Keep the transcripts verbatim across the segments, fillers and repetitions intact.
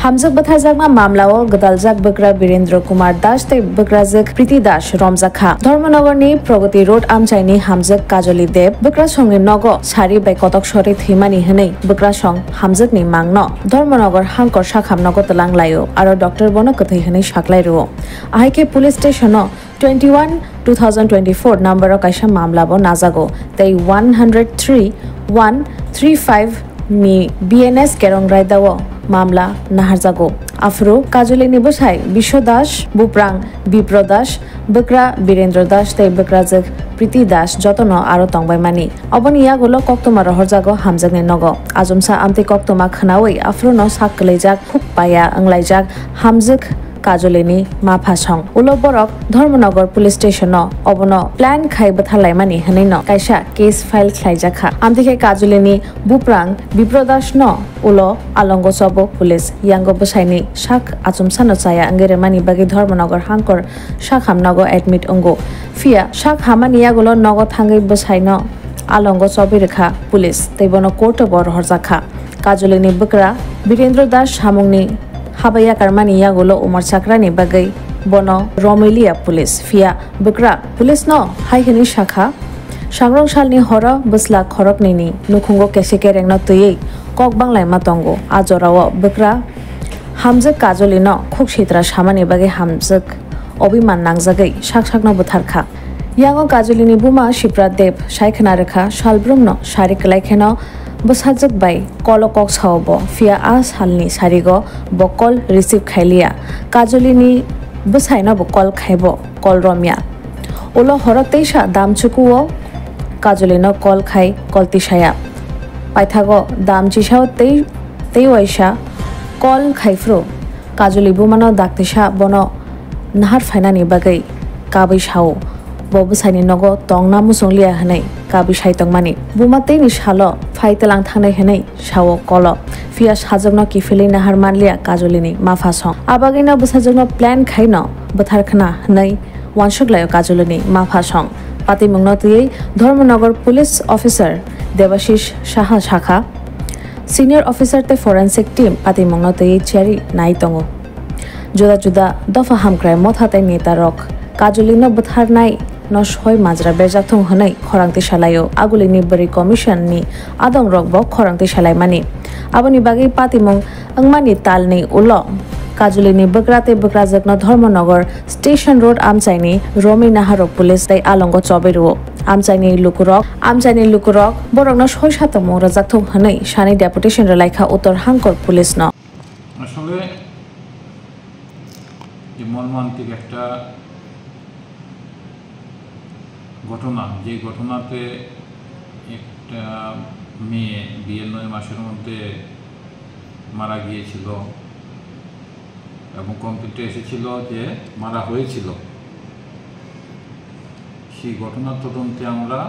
Hamjwk bwtharjakma mamlao gwdaljak bwkra Birendra Kumar Das tei bwkrajwk Priti Das romjakha. Dharmanagarni Pragati Road amchaini hamjwk Kajoli Deb bwkrasongni nogo sari bai kotok sori thwimani hwnwi bwkrasong hamjwkni mangno Dharmanagar hangkor sakham nogo twlang laio, aro doctor bono kwthwi hwnwi saklai rwo. Ahaikhe police stationo twenty-one two thousand twenty-four number o kaisa mamla bo najago tei one hundred three one three five ni B N S Kerong Raida o mamla naharjago. Aphuru Kajoli ni bwsai Biswa Das, buprang Bipro Das, bwkra Birendra Das tei bwkrajwk Priti Das jotono aro tongbaimani. Oboni yagulo koktwma rohorjago hamjakni nogo. Achomsa amtwi koktwma khwnawi aphuru no sak kwlaijak, khuk paya wnglaijak hamjwk Kajolini maphasong. Ulo borok Dharmanagar Police Station-o obono plan khai bwtharlaimani hwnwi no kaisa case file khlaijakha. Amtwi khe Kajolini buprang Bipro Das no ulo alongo chobo police. Yango bwsaini sak achomsano chaya wngwi rwmani bagwi Dharmanagar hangkor sakham nogo admit wngo. Phiya sak hamani yagulo nogo thangwi bwsaino alongo chobwi rwkha police tei bono court-o bo rohorjakha. Kajolini bwkra Birendra Das samungni haba yakarmani yagulo umar chakrani bagwi bono romwi liya police. Phiya bwkra police no hai hwnwi sakha, sangrong salni horo bwsla khoroknwini nukhungo kese kerengno twiwi kok banglaima tongo. A jorao bwkra hamjwk Kajolino khuk sitra samani bagwi hamjwk obiman nangjagwi sak sakno bwtharkha. Yango Kajolini buma Sipra Deb sai khwna rwkha, salbrumno sari kwlai kheno bwsajwk bai kolo kok sao bo, phiya a salni sarigo bo call receive khailiya. Kajolini bwsaino bo call khaibo, call romya. Ulo horo teisa dam chukuo Kajolino call khai call tisaya. Paithago dam chisao tei, tei waisa call khai phuru Kajoli bumano daktisa bono nahar phainani bagwi kabwi sao. Bo bwsaini nogo tongna muchungliya hwnwi kabwi sai tongmani. Buma teini salo phai twlang thangnai hwnwi sao kolo. Phiya sajwkno kiphilwi nahar manliya Kajolini maphasong. Abagwino bwsajwkno plan khaino bwtharkhna hwnwi uansuk laio Kajolini maphasong. Patimungno twiwi Dharmanagar Police Officer Debashish Saha sakha, senior officer tei forensic team patimungno twiwi chiyari nai tongo. Juda juda dopha hamkrai motha tei neta rok Kajolino bwtharnai no soi majra berjak thung hwnwi khorang tisa laio. Agulini bwrwi commission ni adong rok bo khorang tisa laimani. Aboni bagwi patimung wngmani talni ulo Kajolini bwkra tei bwkrajwkno Dharmanagar Station Road amchaini romwi naharo police tei alongo chobwi rwo. Amchaini lukurok, amchaini lukurok borokno soi satongmung rwjak thung hwnwi sanwi deputation rwlaikha Uttor Hangkor police no. আসলে এই মর্মান্তিক একটা ঘটনা, যে ঘটনাতে একটা মেয়ে বিয়ের নয় মাসের মধ্যে মারা গিয়েছিল এবং কমপ্লেইন্টে এসেছিল যে মারা হয়েছিল। সেই ঘটনার তদন্তে আমরা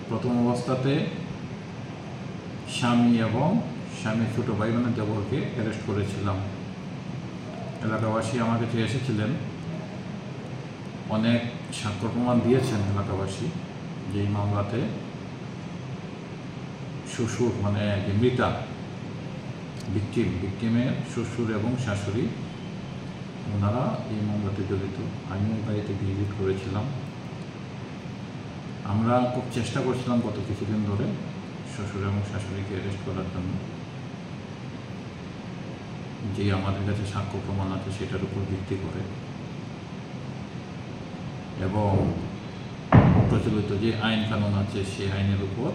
প্রথম অবস্থাতে স্বামী এবং স্বামীর ছোট ভাই বোনের দেবরকে অ্যারেস্ট করেছিলাম। এলাকাবাসী আমার কাছে এসেছিলেন, অনেক সাক্ষ্য প্রমাণ দিয়েছেন এলাকাবাসী যে এই মামলাতে শ্বশুর, মানে যে মৃতা, ভিকটিম, ভিকটিমের শ্বশুর এবং শাশুড়ি, ওনারা এই মামলাতে জড়িত। আমিও বাড়িতে ভিজিট করেছিলাম। আমরা খুব চেষ্টা করছিলাম গত কিছুদিন ধরে শ্বশুর এবং শাশুড়িকে অ্যারেস্ট করার জন্য। যে আমাদের কাছে সাক্ষ্য প্রমাণ আছে সেটার উপর ভিত্তি করে এবং প্রচলিত যে আইন কানুন আছে সেই আইনের উপর,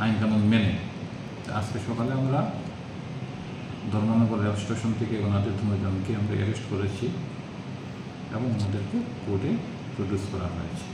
আইন কানুন মেনে। তো আজকে সকালে আমরা ধর্মনগর রেল স্টেশন থেকে ওনাদের দুজনকে আমরা অ্যারেস্ট করেছি এবং ওনাদেরকে কোর্টে প্রডিউস করা হয়েছে।